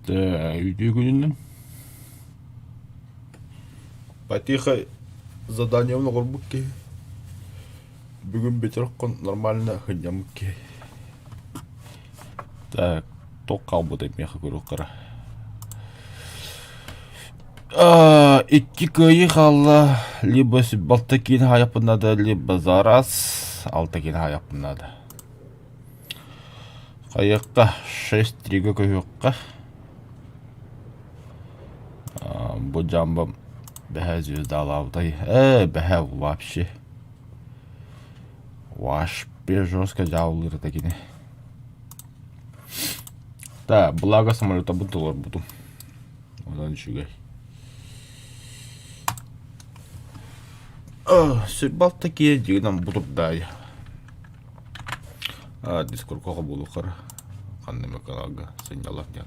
Үтүө күнүнэн. Потихо заданием оҥорбут киһи. Бүгүн бүтэр нормально сынньаммыт киһи. Так, туох хаалбытай миэхэ көрүөххэ Икки кыайыы хаалла. Либо балта киин хаайаппын наада, либо зараз алта киин хаайаппын наада. Хайыахха, 6-3-гэ көһүөххэ. Бу дьамбам бэһээ звездалаабытай. Ээ, бэһээ вообще. Вообще жестко дьаабылыыр этэ кини. Да, благо самолетабын толорбутум. Онон үчүгэй. Сүрбалта киэ дьигинэн бутурдаай. Дискурка буолуоххара ханна эмэ каналга сынньалар диэн.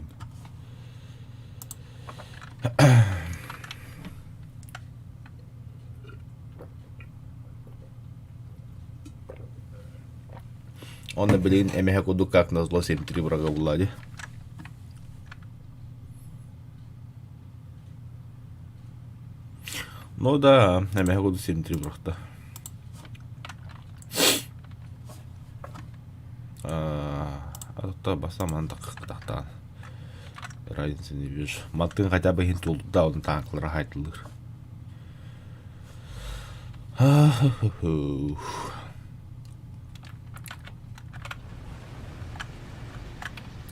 Онно билигин эмэһэ курдук как назло 7-3 врага булла дии. Ну да, эмэһэ курдук 7-3 бырахта. А басам тахтаан разницы не вижу. Маттын хотя бы иһин тулда он танклара хайтылыр.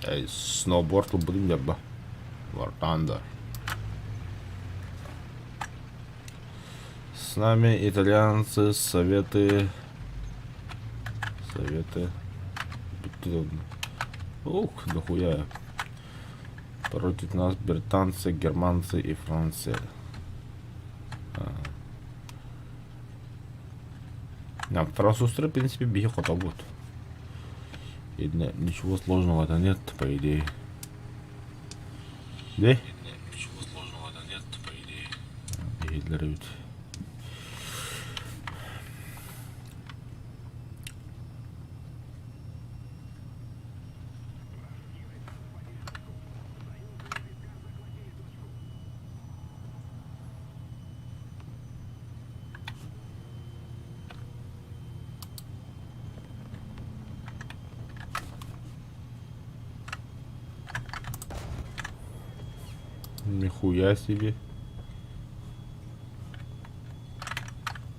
Эй, сноуборд ылбытым дьабба. War Thunder. С нами итальянцы, советы, советы. Ух, дохуя. Против нас британцы, германцы и Франция. А. Французтар, в принципе, биһи хотобут. Ничего сложного-то нет, по идее. Да? Ничего сложного-то нет, по идее. Биһилэр эбит. Нихуя себе.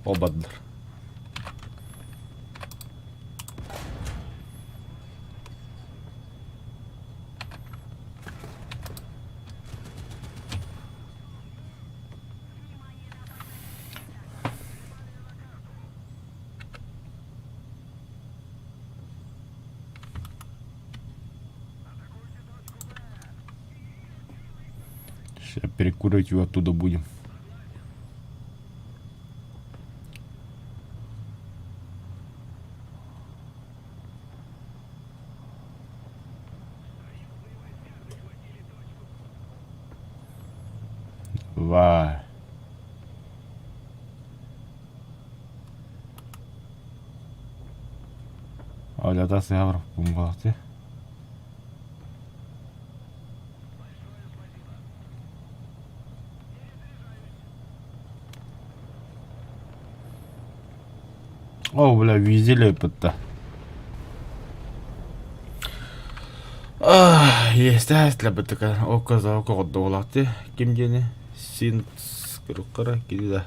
Обадр. Сейчас перекуривать его оттуда будем. Давай. Оля сыһа барбын О, бля, везде ыппытта. Иэстээх Око за око годдоолаахты ким диэни син кырыккара кини да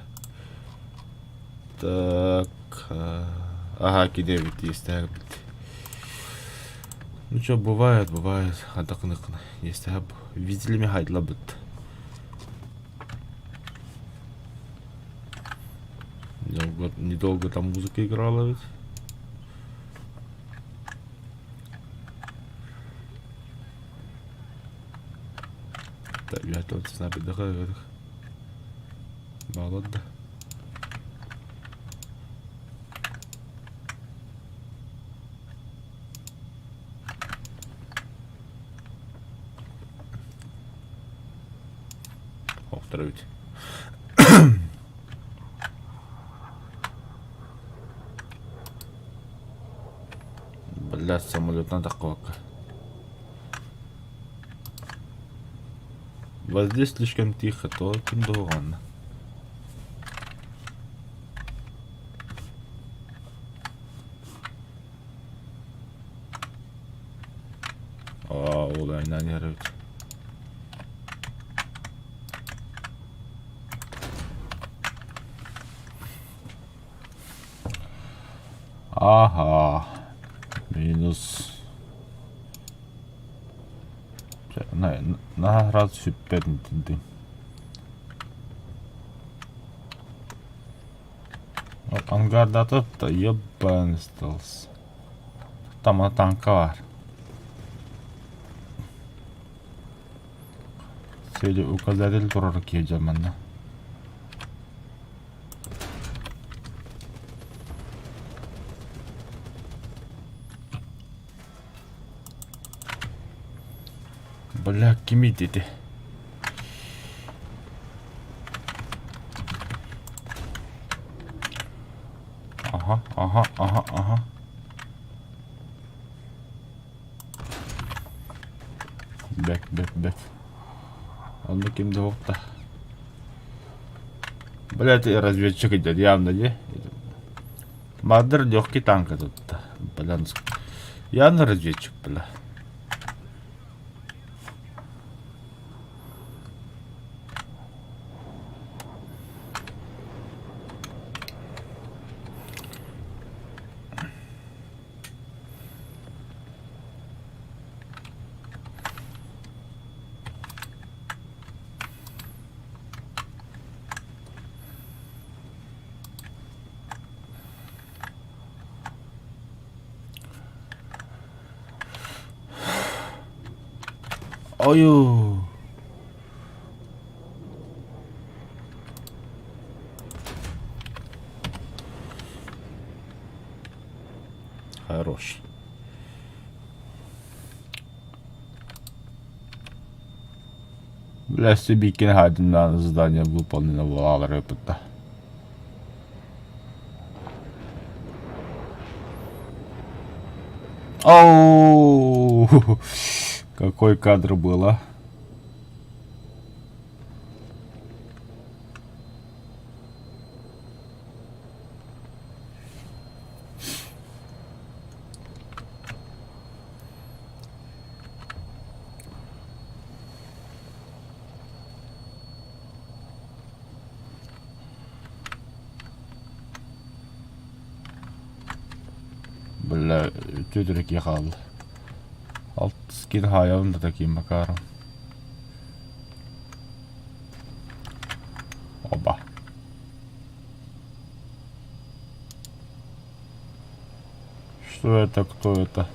так ага кини эбит иэстээх эбит ну что бывает бывает хантакыныкына иэстээх видели хайдлабыт Недолго, недолго там музыка играла ведь. Так, я тут снайпер Балад. Охтор эбит. Бля, самолетна таххыбакка. Вот здесь слишком тихо, то ким дуоҕанна. Аа, ол айнан иһэр эбит. Ага. Минус. Наһаа сразу сүппэт дии. Ангардатып да ебаный стелс. Там танка бар. Цели указатель турар киһи манна. Бля, кимий ити? Ага, ага, ага, ага. Бэк, бэк, бэк. Онно ким да уохта. Блядь, разведчик идет явно, не? Мадр легкий танк этот. Бля, явно разведчик, бля. Ойуу. Хорош. Бля, Сибикин хадиннаан задание выполнено буолаалар ыппытта. Оу, какой кадр был, а? Бля, үтүө хаалла. Алтыс киһи хаайабын да таким макаром. Оба. Что это, кто это?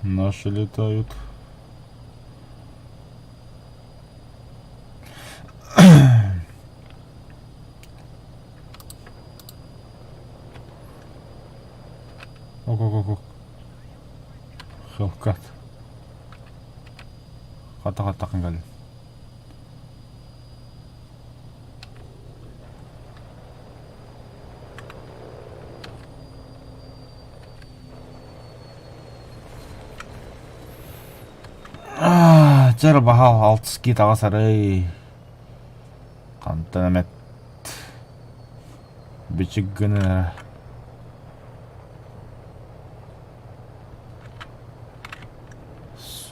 Наши летают. Ого-го-го. Хелкат. Хата-хата кэлин. Чэр баһаал алтыс кии таҕыс арый. Хантан эмэт бичик гына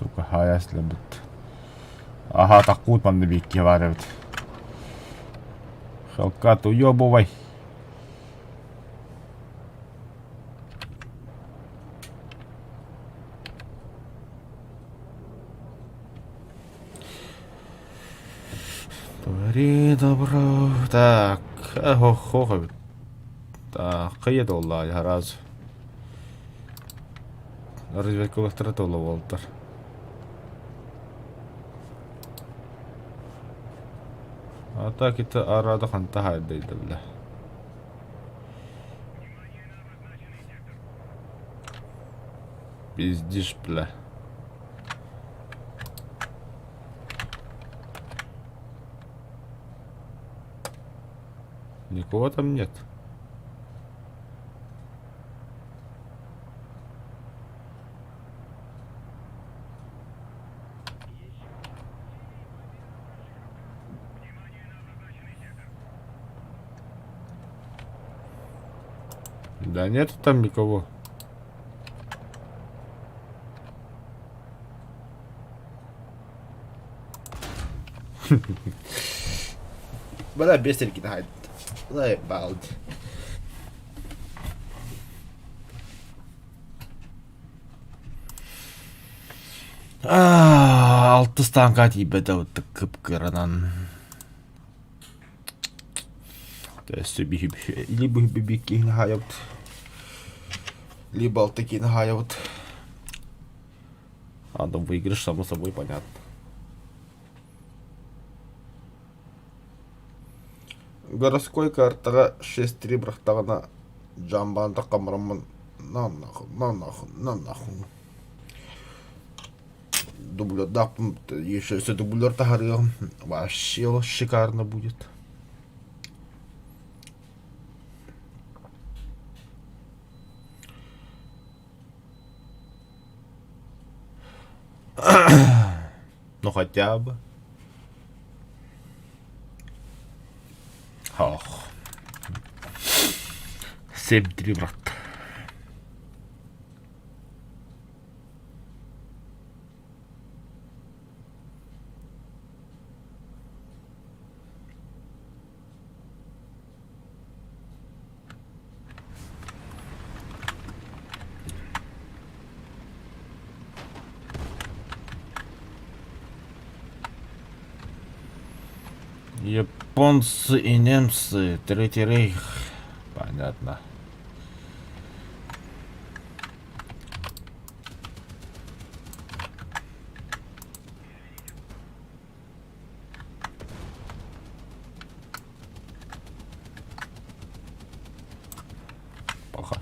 Сука, хаайаслабыт. Аха, таккуут манна биикки баар эбит. Хелкат, уёбывай. Твори добро. Так, хох эбит. Так, кыйа долла сразу. Разведкалыктара толо буолтар. А так это арада ханта хайдайда бля. Пиздишь, бля. Никого там нет. Да нет там никого. Бля, бестерки Заебал. Алтыс тааҥка тиийбэтэ кып-кыранан. Өссө либо киһини хаайабыт, либо алта киһини хаайабыт. Надо выигрыш, само собой, понятно. Городской картаҕа 6-3 бырахтаҕына дьаамбаан таххаммараммын на нахуй, на нахуй, на нахуй. Дублердаахпын еще өссө дублер таһаарыаҕым вообще шикарно будет. Ну хотя бы. Ох. 7-3 брат. Японцы и немцы, Третий рейх. Понятно. Пока.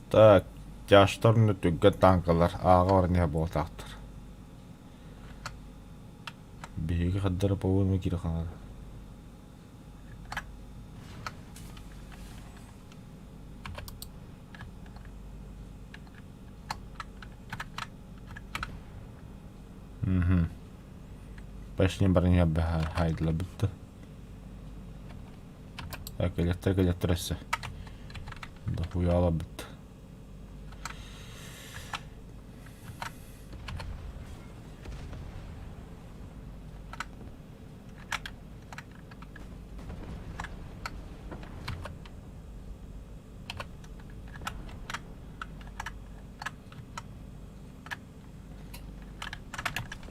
Так, тяжтар түргэн тааҥкалар ааҕа баран иһэр буолтаахтар. Биһиги хардара по-моему киирэ хаҥара. Мгм. Почти баран иһэр хаайдылар Кэлэттэр кэлэттэр өссө. Дохуяаларбыт.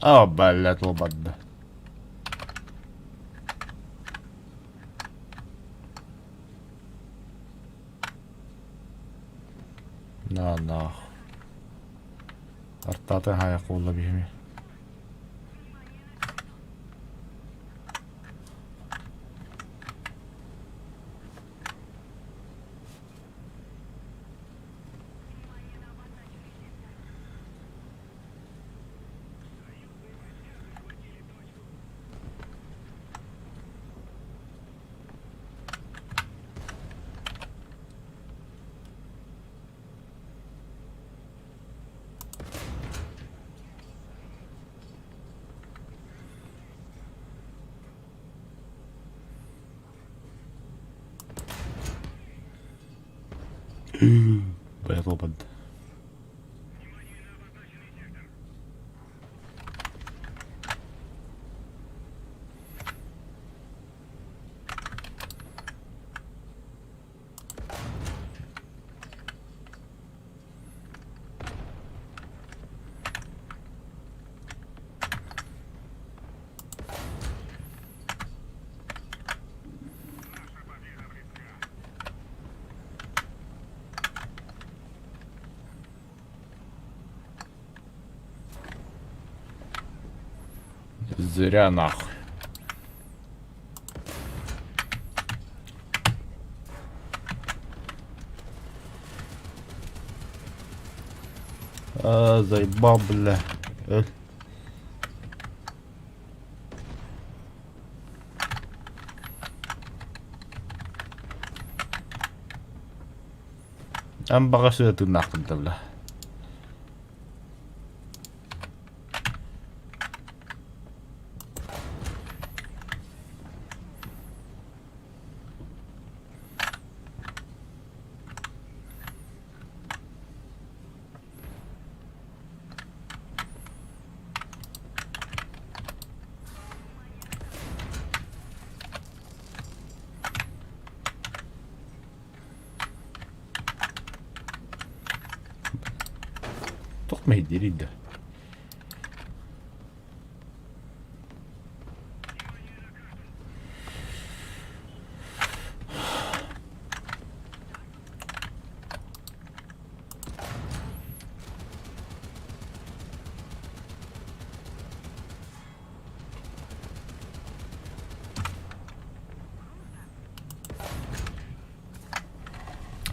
О, блядь, лободда. На нах. Артаатын хаайа куулла биһими. Бэтлбад. Зря нахуй. А, заебал, бля. Өл. Эн баҕа сыатынааххын да бля. Туох мэһэйдиирий да?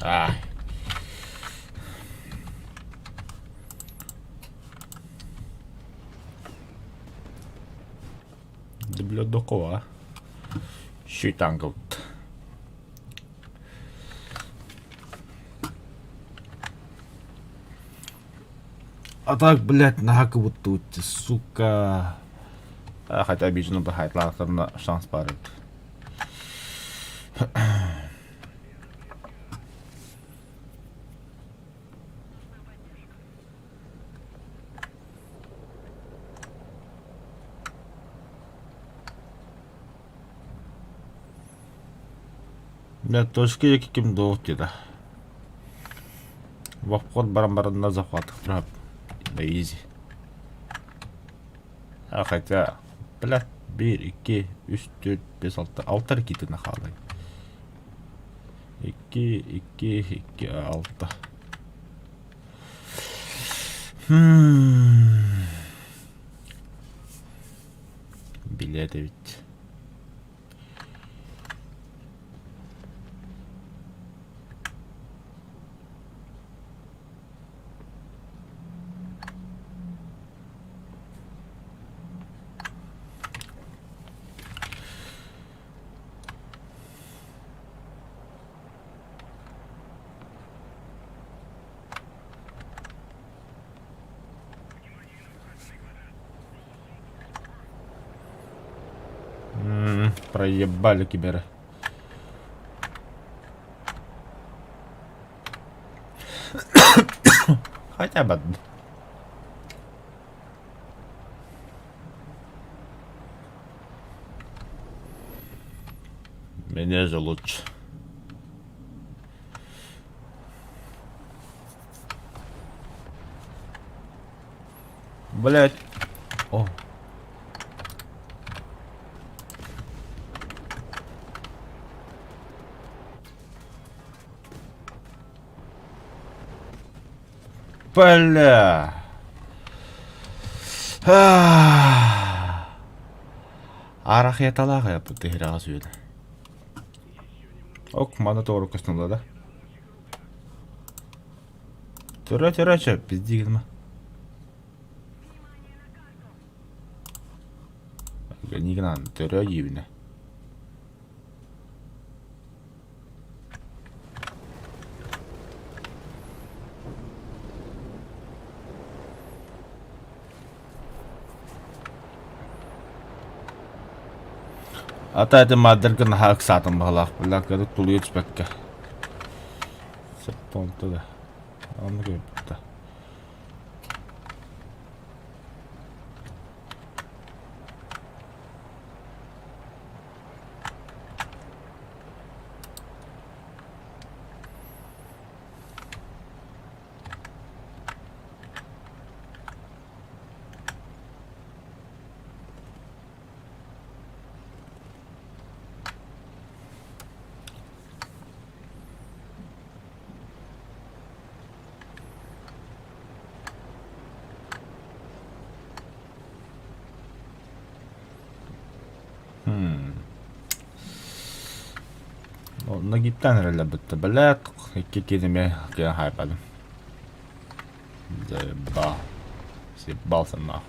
А. Дублёдокова. Щитангут. А так, блядь, наһаа кыбыттыбыт, сука. А, хотя обиженно баһайтлаахтарына шанс баар эбит. Бля, точка диэки ким дуох диэтэ. Воххот баран баранна захватыктара да изи. А хотя, бля, биир, икки, үс, түөрт, биэс, алта, алта эрэ киитинэ хаалай. Икки, икки, икки, алта. Билет эбит. Проебали киберы. Хотя бы одну. Мне же лучше. Блять. О. Бля. Арахеталаах яппыт тиһирэҕэ сүүнэ. Ок, маны тоҕо көстөн да? Төрө төрө чө, пизди гынма. Гынигынан төрө диибинэ. Ата ити мадарга наһаа ыксаатым баһылаах биллэр кырдык тулуйа түспэккэ. Сөп туолта да. Оннук эбит да. Онно гиптаан эрэллэр бытта. Бэлээт икки киин эмиэ киэн хаайбатым. Заебал. Съебался нахуй.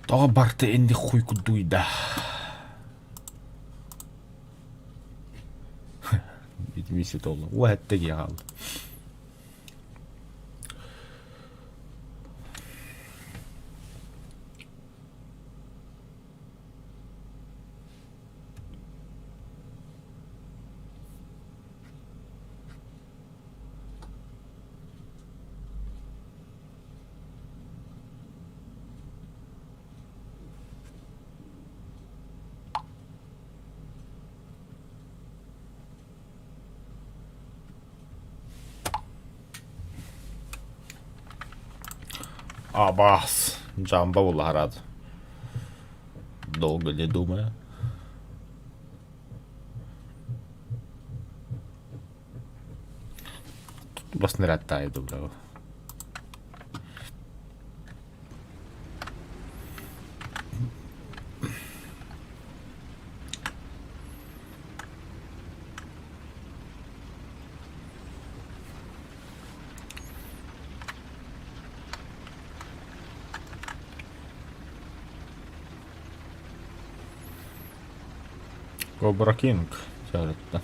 Тоҕо барыта инник хуй курдуйда? Итимиси толла. Уа этте киһи хаалла. Абаас, Джамба буллаһараат. Долго не думая. Бас нэрэттай дубла. Cobra King сарытта.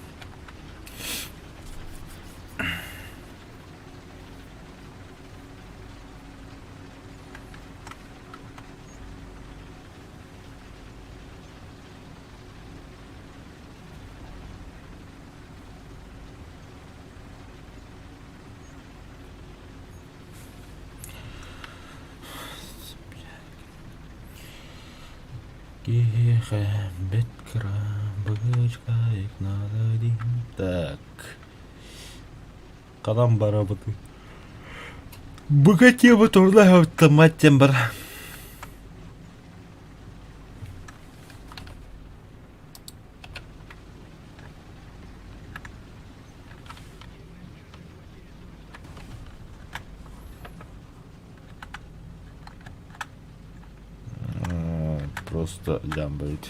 Киһиэхэ бэт кыра быһыычка наада диэн так Хадан барабытый Богатеба турла мать бар. Просто лямбает.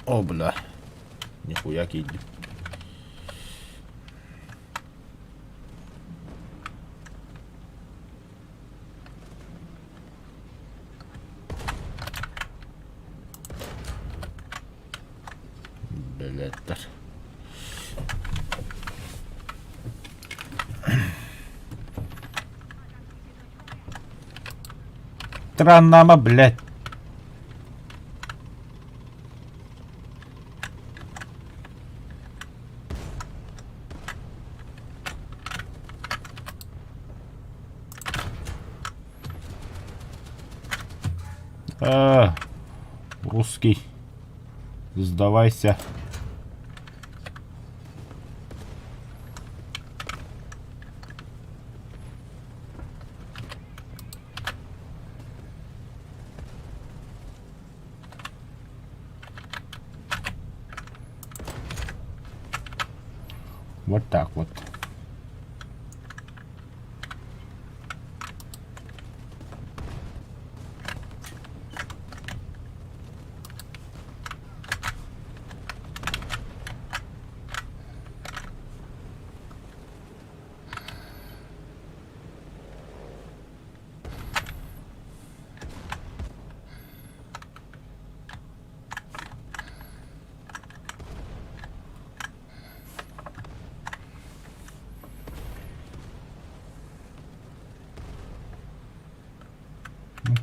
О, бля. Нихуя киирдим. Бэлэттэр. Страннама, блядь. А, русский. Сдавайся. Вот так вот.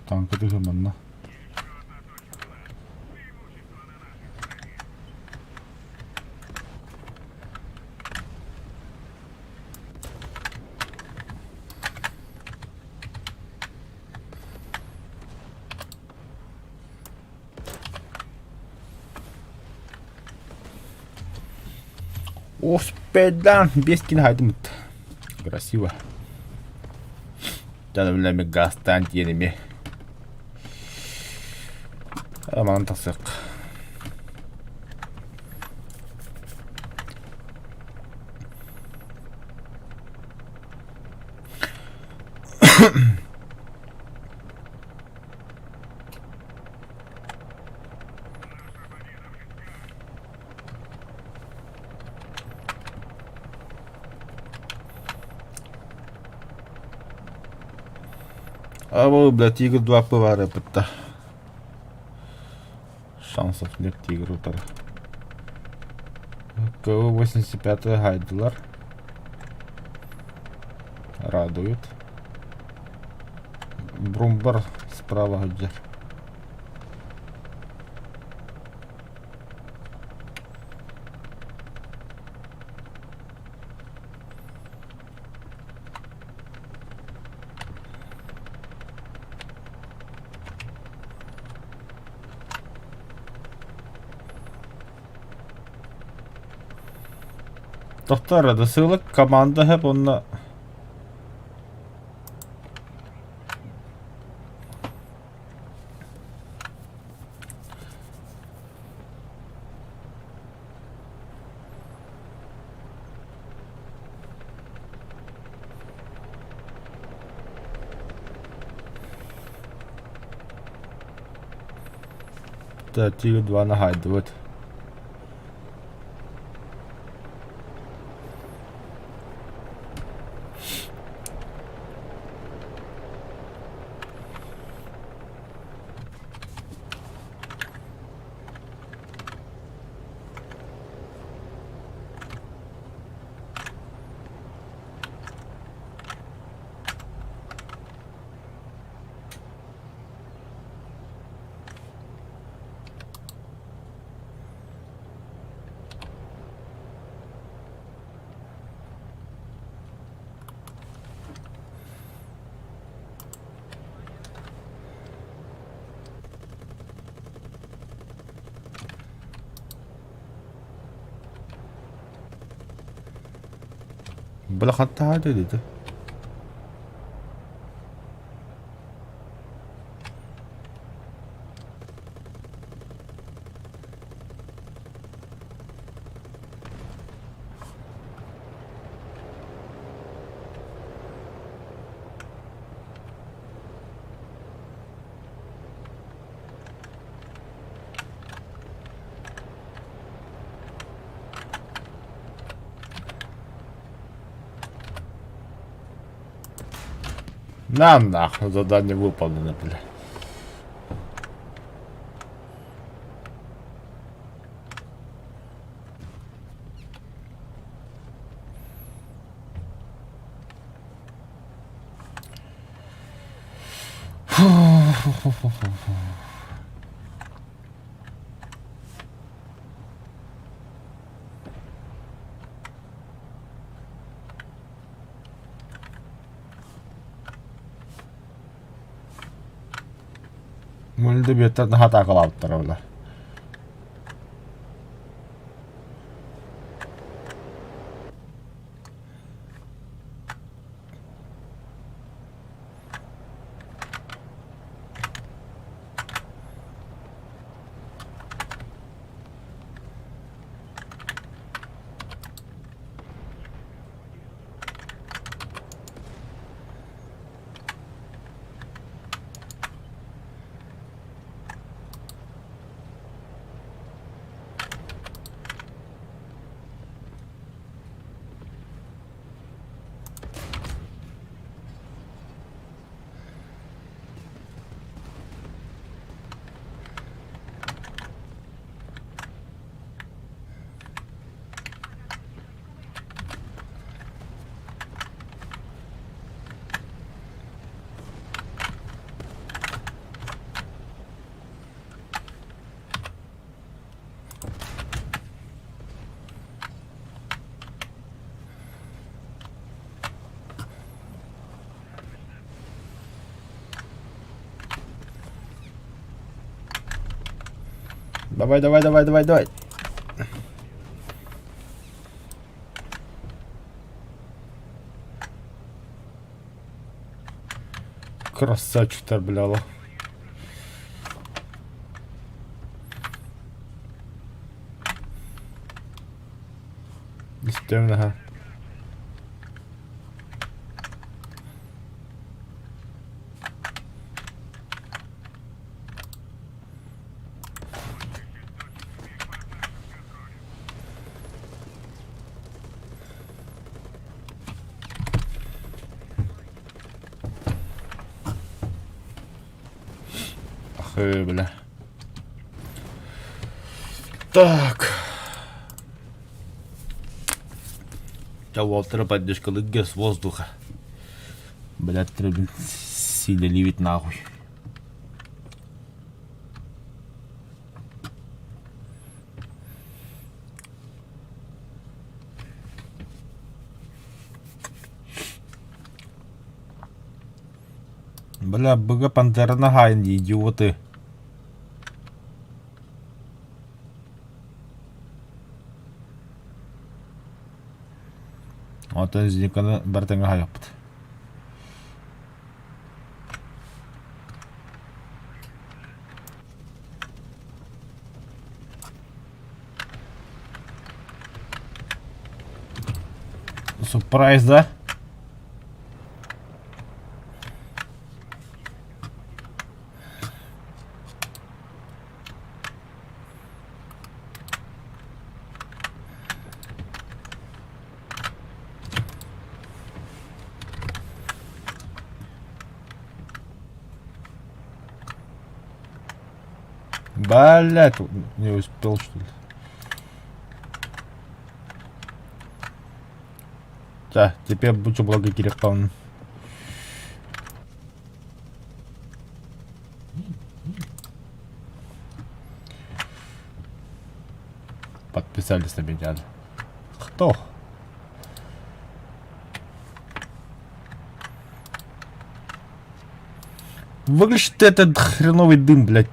Танка тыһыманна. Успедан, без кино Красиво. Дьон эмиэ газтаан тиийэн эмиэ. Манан тахсыахха. А бля, Тигр 2 пывары бытта. Шансов нет Тигр утары. КВ-85 хайдылар. Радует. Брумбар справа сылдьар. Тохтоор да сыылык команда хэп онно Тигр 2 наһаайдыбыт. Бля, dedi. На нахуй, задание выполнено, бля. Мөлдө биэттэр наһаа атаакалаабыттара бile. Давай, давай, давай, давай, давай. Красавчиктар, бляла. Истэбин аха. Ахы, бля. Так. Я Уолтера поддержка лыгга с воздуха. Блядь, сильно ливит нахуй. Бля, БГ Пантера нагайн, идиоты. Оттон Зниканы барытыҥа хайаппыт. Сюрприз, да? Блять, не успел что ли? Да, теперь буду благо кирекпаун. Подписались на меня. Кто? Выключи ты этот хреновый дым, блядь.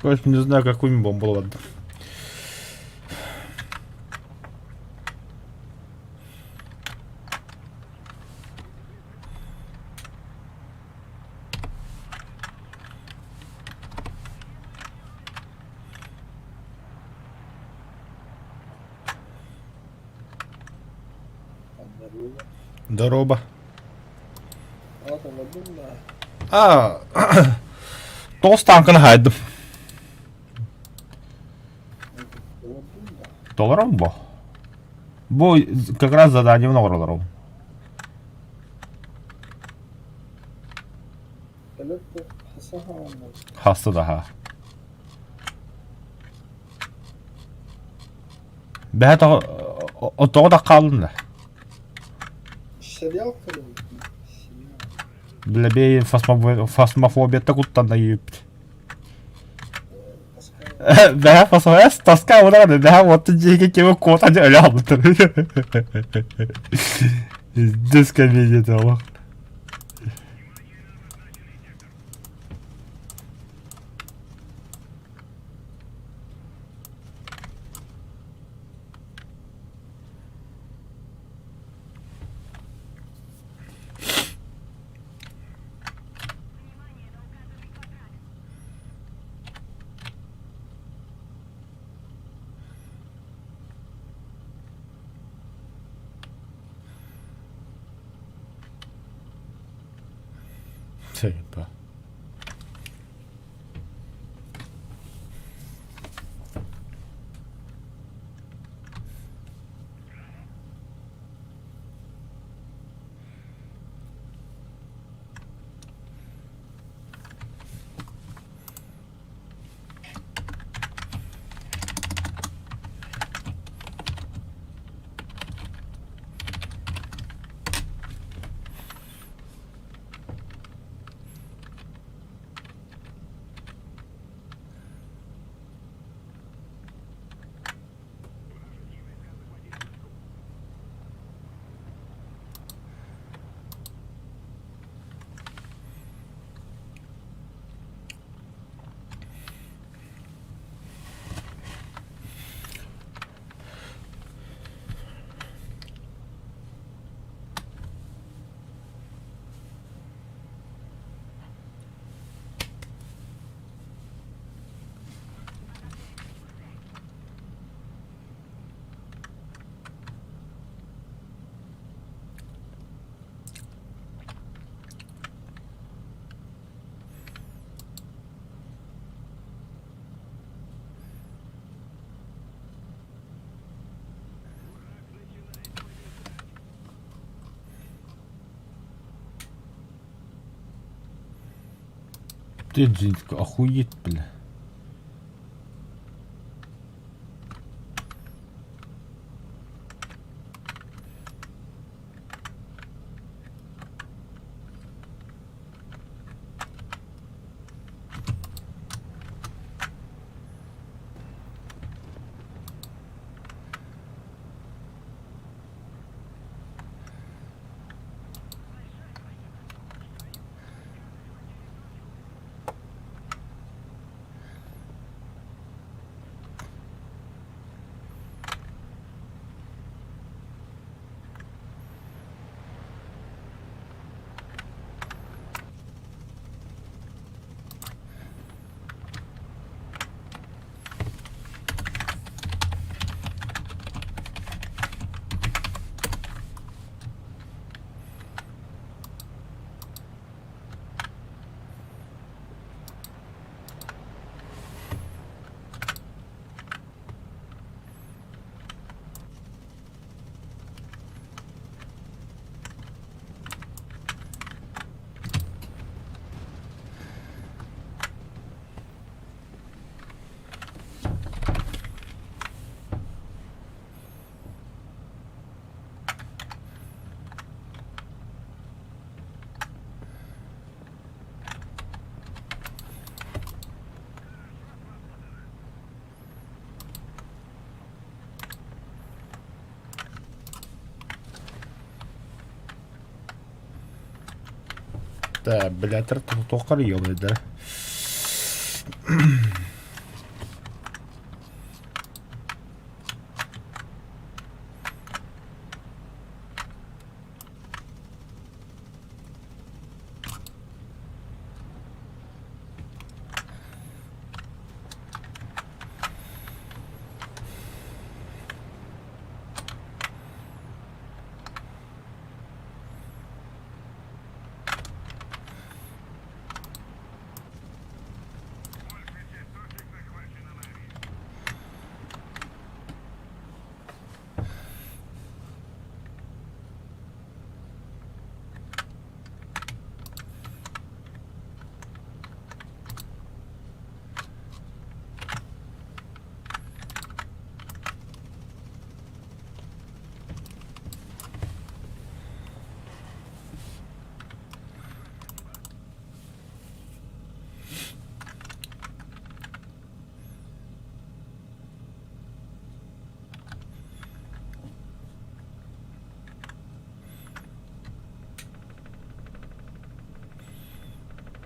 Короче, не знаю, какую бомбу, ладно. Здорово. А, тоҕус тааҥканы хаайдым. Толором бо. Бу как раз заданиебын оҥоролорум. Хаста да Бэһэ тоҕо тоҕо да хааллын да? Сериал көрөбүт сериал. Блэбей фасмофобията куттанна ииппит. Бэһэ фасмофобия тоска удаҕаны бэһэ уотту дьиэгэ киэбэ куотан өлө хаалбыттар. Пиздец комедия олох. Типа. Ты, Джинска, охуеть, бля. Да, блядь, туоххар ёбайдара.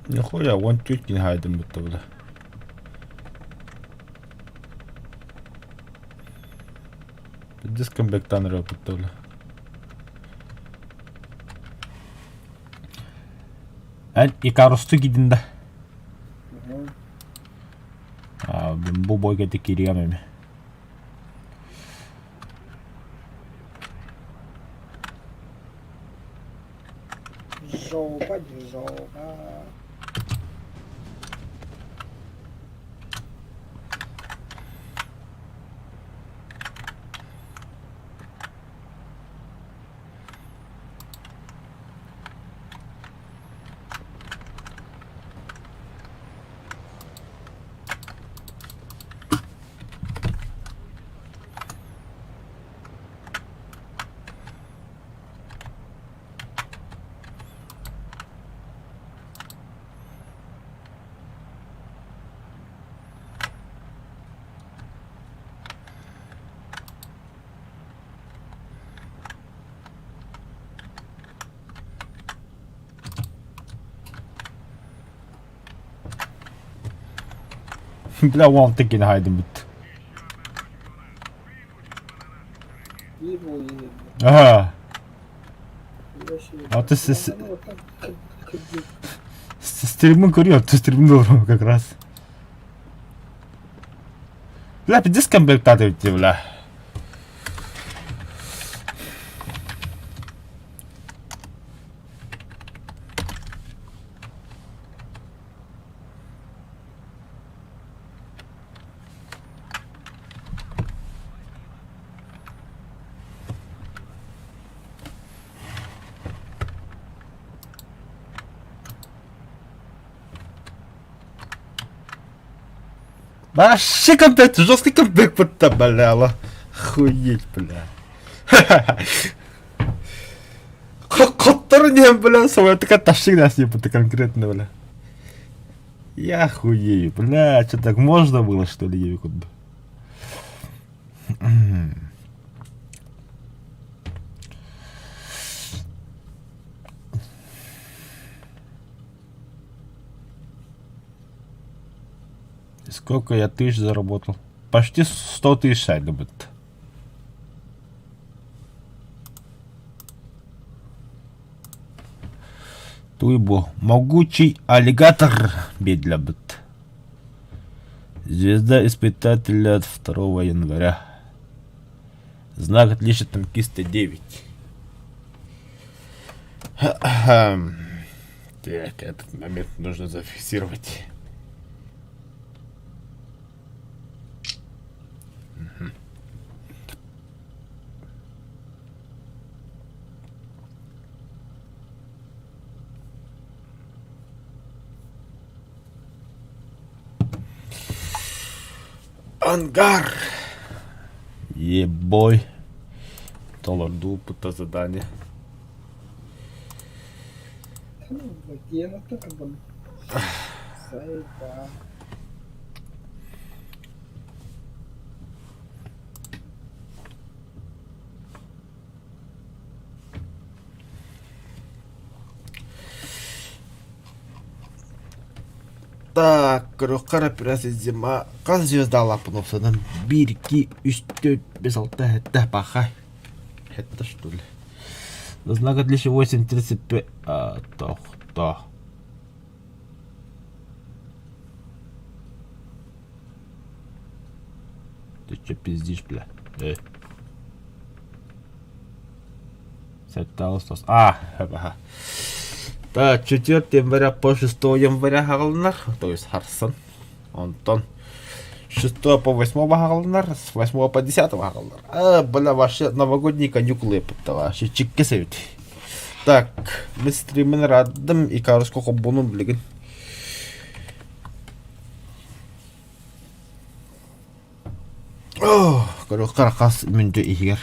Нихуя, уон түөрт киһи хаайдым бутта бля. Дискомбектан ырыаппытта бля. Эн Икарусту кидин да? Бу бойга кириэм эми. Жопа, жопа. Бля, уон тыккин хаайдым бүт. Ага. А ты стримын көрүө, ты стримын көрүө как раз. Бля, пиздец комплектаты ведь, бля. Вообще комплект, жесткий комплект будто, бля, охуеть, бля. Хоттору не, бля, свой такая тащи нас не будто конкретно, бля. Я хуею, бля, что так можно было, что ли, я куда? Сколько я тысяч заработал? Почти 100 тысяч сайдыбыт. Туйбу. Могучий аллигатор бедлябыт. Звезда испытателя от 2 января. Знак отличия танкиста 9. Так, этот момент нужно зафиксировать. Ангар! Ебой. Толордуу пута задание. Так, көрүөххэ эрэ пресс зима хас звездалаахпын уопсайынан биир, икки, үс, түөрт, бэс, алта, сэттэ, пахай. Это что ли? Знак отличия 8.35. А, тохто. Ты че пиздишь, бля? Э. Сэттэ А, ага. Так, 4 января по 6 января хаҕаланар, то есть харсан. Онтон 6 по 8 хаҕаланар, с 8 по 10 хаҕаланар. А, бля, вообще новогодние каникулы вообще чикке сэбит. Так, мы стримин раддым и каруско хоббунун билигин. Көрүөххэ хас мүнтү иһигэр.